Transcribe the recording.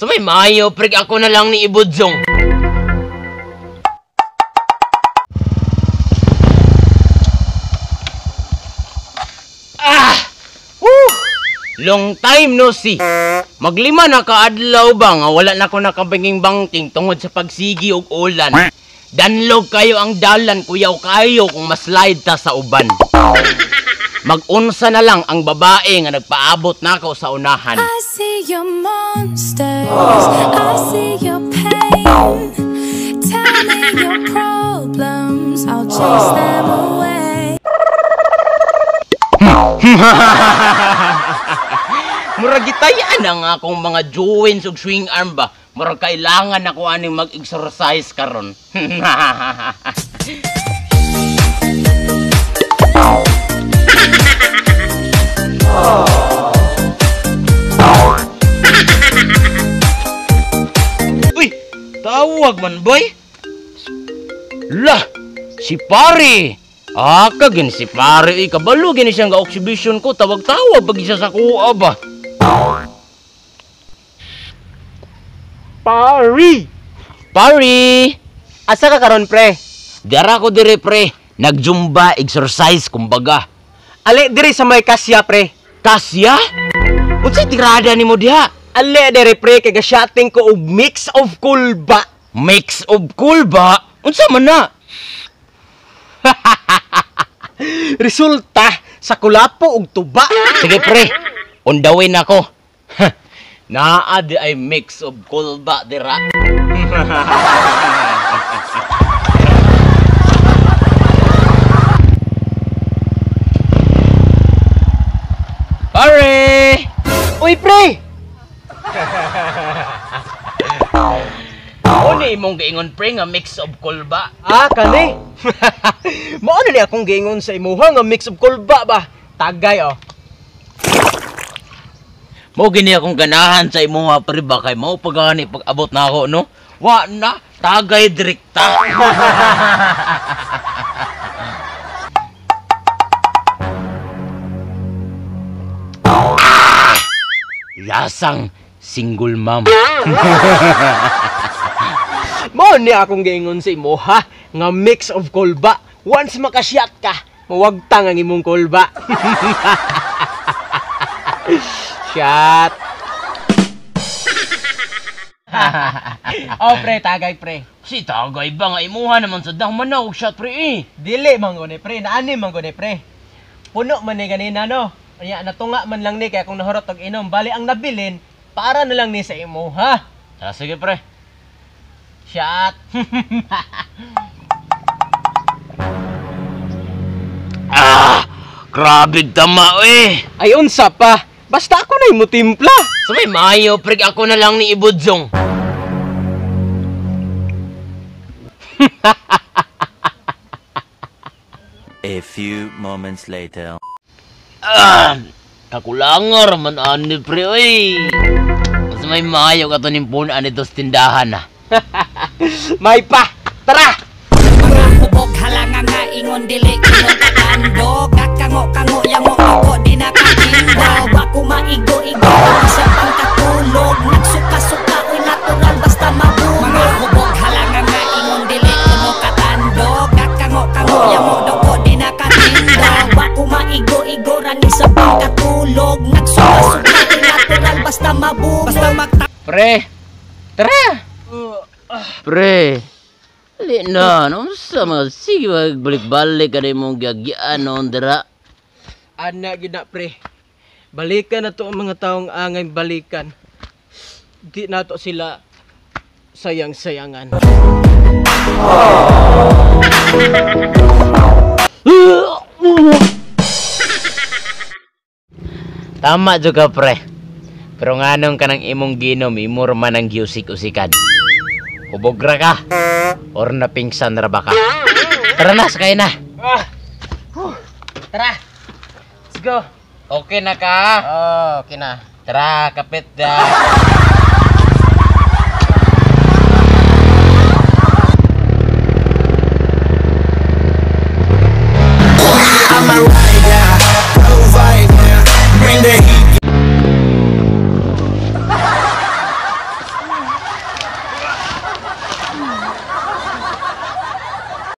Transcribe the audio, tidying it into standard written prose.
So may maayo, pre, ako na lang ni Ibudzong. Ah! Woo! Long time no see. Maglima na kaadlaw ba nga wala na ko nakabinging bangking tungod sa pagsigi og ulan. Danlog kayo ang dalan, kuyaw kayo kung maslide ta sa uban. Mag-unsa na lang ang babae nga nagpaabot nako sa unahan. I see your monsters, I see your pain. Tell me your problems, I'll chase them away. Murag gitayan ang akong mga joints ug swing arm ba. Murag kailangan ako aning mag-exercise karon. Uy, tawag man boy. Lah, si pare. Ah, kagin si pare. Uy, kabalo gini siyang ga-exhibition ko. Tawag-tawag pag isa sa kuha ba. Pari! Pari! Asa ka karon pre? Dara ko dire pre. Nagjumba exercise kumbaga. Ali dire sa may kasya pre. Kasya? Unsay tirada nimo diha? Ali dire pre kay gashating ko og mix of kulba. Mix of kulba? Unsa man na? Resulta sa kulapo og tuba. Sige pre, undawin ako. Naa di ay mix of kulba dira. Pare! Uy pre! Ano imong giingon pre nga mix of kulba? Ah, kani. Mao na ni akong giingon sa imuha nga mix of kulba ba? Tagay oh. Mao gini akong ganahan sa imuha pre ba kay mao pagani pag abot na ako no. Wa na tagay direkta. Ah! Lasang single mom. Mao ni akong giingon sa imuha nga mix of kulba. Once makasyat ka, mawagtang ang imong kulba. Shot. Oh pre, tagay pre. Si tagay ba nga imuha naman sa dang manaw shot pre eh. Dili man gani pre, naani man gani pre. Puno man ni ganina no. Anya natunga man lang ni kay akong nahurot og inom. Bali ang nabilin para na lang ni sa imuha. Ah, sige pre. Shot. Ah, grabe tama eh. Ay unsa pa? Basta ako na imo timpla. So may maayo pre, ako na lang ni Ibudzong. A few moments later. Ah, kakulangar man ani pre oy. Mas may maayo ka to ning punan nito sa tindahan ah. May pa. Tara. Mga hubog halanga nga ingon dili kuno katandog. Kakango-kango yamo ako di nakatindog. Wa ko maigo-igo sa pangkatulog. Nagsuka-suka oy natural basta mabulog. Mga hubog halanga nga ingon dili kuno katandog. Kakango-kango yamo doko di nakatindog. Wa ko maigo-igo rani sa pangkatulog. Nagsuka-suka oy natural basta mabulog. Basta magta. Pre. Tara. Pre. Ali na, no sa mga sige balik-balik ka na imong giagian noon dira. Ana gyud na pre. Balikan na to ang mga taong angay balikan. Di nato sila sayang-sayangan. Tama jud ka pre. Pero nganong kanang imong ginom imo ra man ang giusik-usikan. Hubog ra ka or napingsan ra ba ka? Tara na, sakay na. Ah. Tara. Let's go. Okay na ka? Oh, okay na. Tara, kapit da.